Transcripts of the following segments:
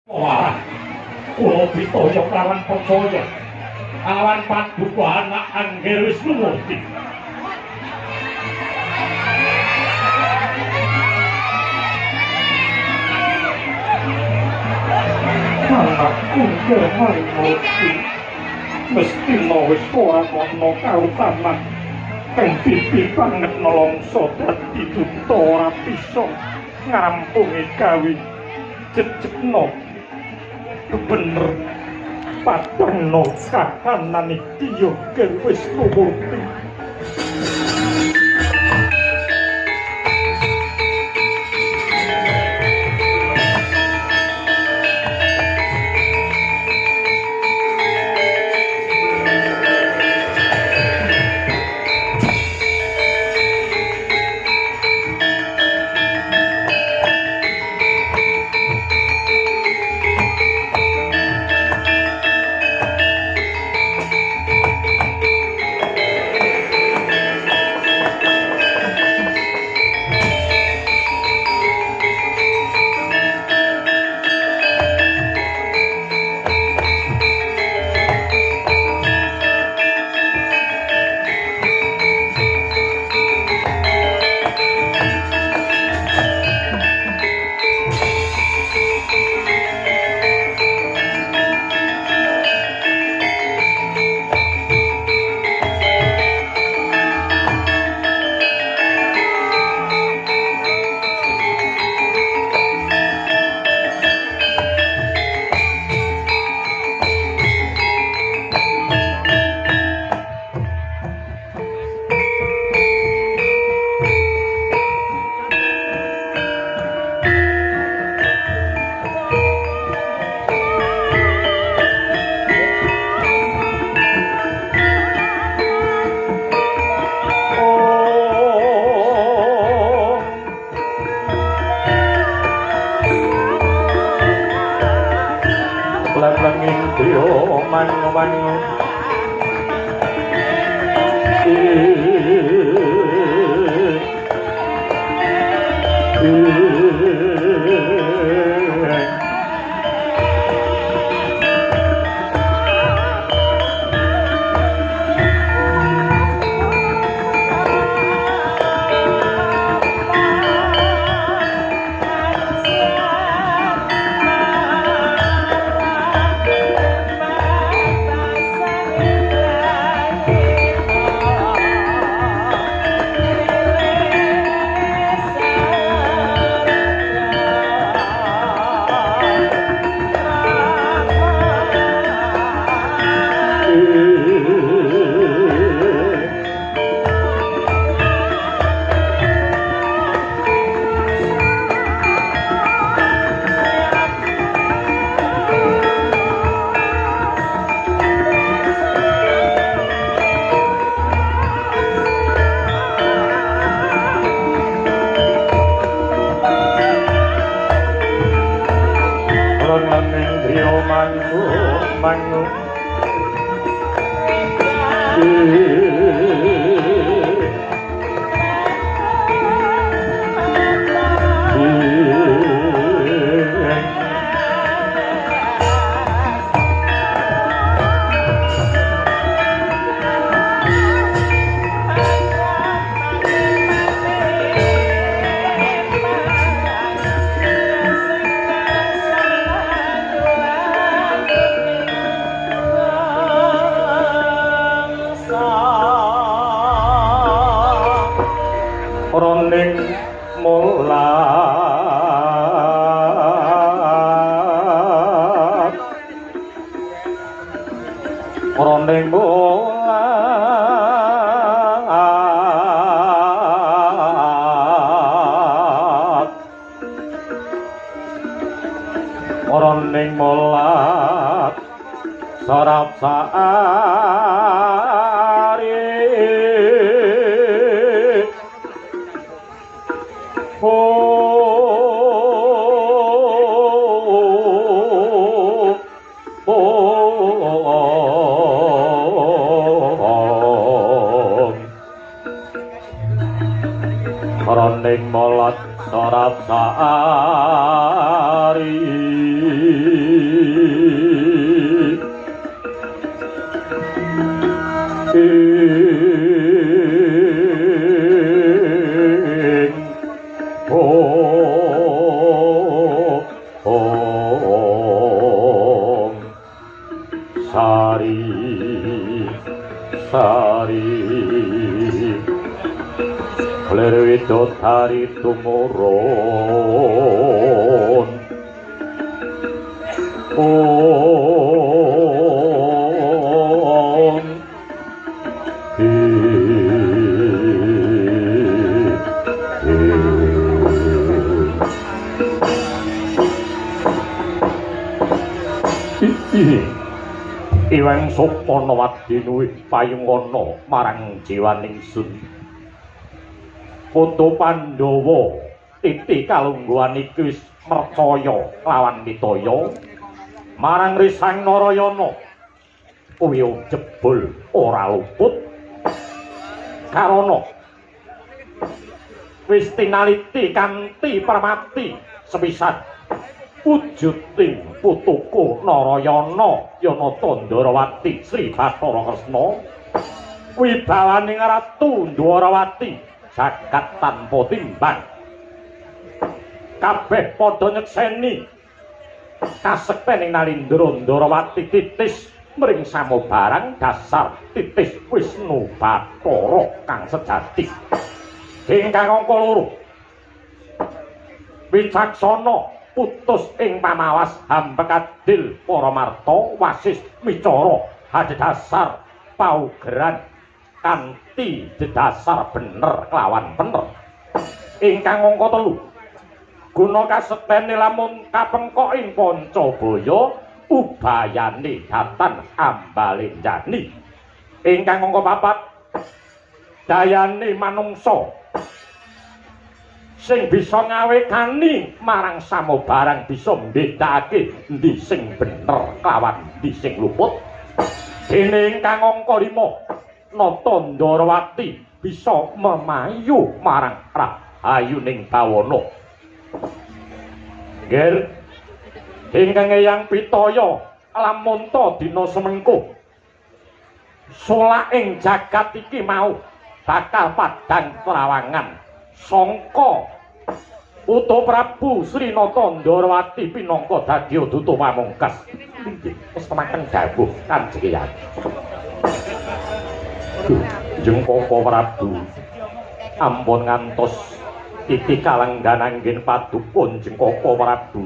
Wah, kula pitaya kelawan percaya awan paduka anak Angger Wisnumurti. Anakku Angger Harimurti mesti wis ora ana kautaman kang pipi banget nelongso dadi duta ora bisa ngrampungi gawe jejegno bener padangno kahanan iki ya Angger Wisnumurti. Roning molat sorap sari. Sari sari lir widodari tumurun om Iwang sopana wadinuwih payungana marang jiwaning sun. Putu Pandhawa titi kalungguhan iki wis mercaya lawan mitaya marang Risang Narayana kuwi jebul ora luput karana wis tinaliti kanthi permati sepisan wujuding putuku Narayana Yanata Ndharawati Sri Bathara Kresna wibawaning Ratu Ndharawati jagat tanpa timbang kabeh padha nyekseni kasektening Nalindra Ndharawati titis mring samubarang dasar titis Wisnu Bathara kang sejati. Ingkang angka loro wicaksana putus ing pamawas hambekadil paramarta wasis micara hadhasar paugeran kanthi dedasar bener kelawan bener. Ingkang angka telu guna kasektene lamun kapengkok ing Pancabaya ubayane datan ambalenjani. Ingkang angka papat dayane manungsa sing bisa ngawekani marang samubarang bisa mbedakake endi sing bener kelawan endi sing luput. Dene ingkang angka 5 Nata Ndharawati bisa memayu marang rahayuning bawana. Nggih ingkang Eyang Pitaya lamun ta dina semengko solaking jagat iki mau bakal padhang trawangan sangka Uta Prabu Sri Nata Ndharawati pinangka dadi duta pamungkas. Inggih, wis temaken dawuh Kanjeng Eyang. Jeng Koko Prabu ampun ngantos titi kalenggan anggen paduka Jeng Koko Prabu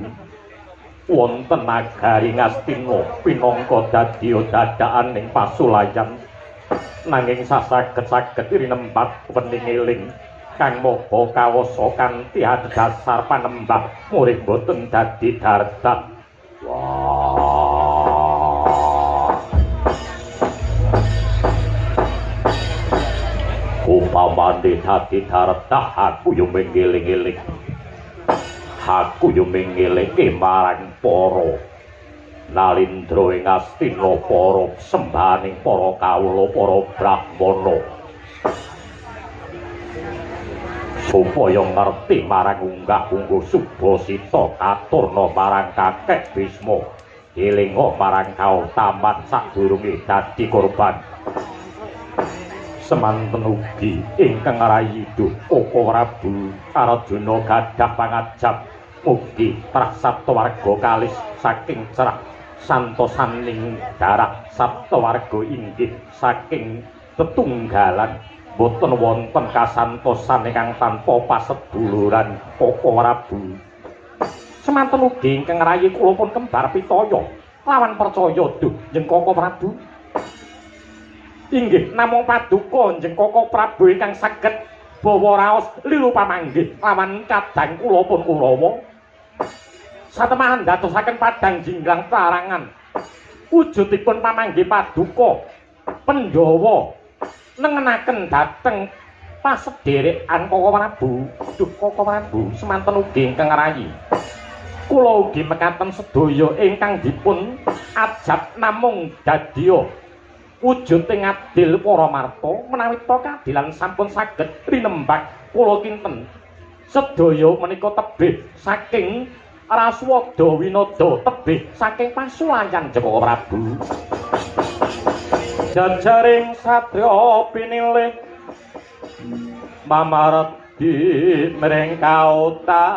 wonten nagari Ngastina pinangka dadi dadakan ing pasulayan nanging sasaged-saged rinembat wening eling kang maha kawasa kanthi adhedhasar panembah murid boten dadi dardat. Wah. Upamane dadi dardah aku yo mengeling-eling. Aku yo mengelingke marang para Nalindra ing Astina, para sembahaning para kawula, para brahmana, supaya ngerti marang unggah-ungguh subasita katurna marang kakek Bisma, elinga marang kautaman sadurunge dadi korban. Semanten ugi ingkang rayi duh Koko Prabu Arjuna gadah pangajap mugi trah saptawarga kalis saking cerah santosaning darah saptawarga inggih saking tetunggalan boten wonten kasantosan ingkang tanpa paseduluran Koko Prabu. Semanten ugi ingkang rayi kula pun kembar pitaya lawan percaya duh jeng Koko Prabu. Inggih namung paduka jeng Koko Prabu ingkang saged bawa raos lilu pamanggih lawan kadang kula pun Kurawa. Satemahan dadosaken padang jinglang tarangan wujudipun pamanggih paduka Pandhawa nengenaken dhateng pasederekan Koko Prabu. Duh Koko Prabu, semanten ugi ingkang rayi kula ugi mekaten sedaya ingkang dipun ajab namung dadya wujuding adil para marta menawi ta kadilan sampun saged rinembak kula kinten. Sedaya menika tebih saking Raswada Winada, tebih saking pasulayan Joko Prabu. Jajaring satriya pinilih mamardi mring kautaman.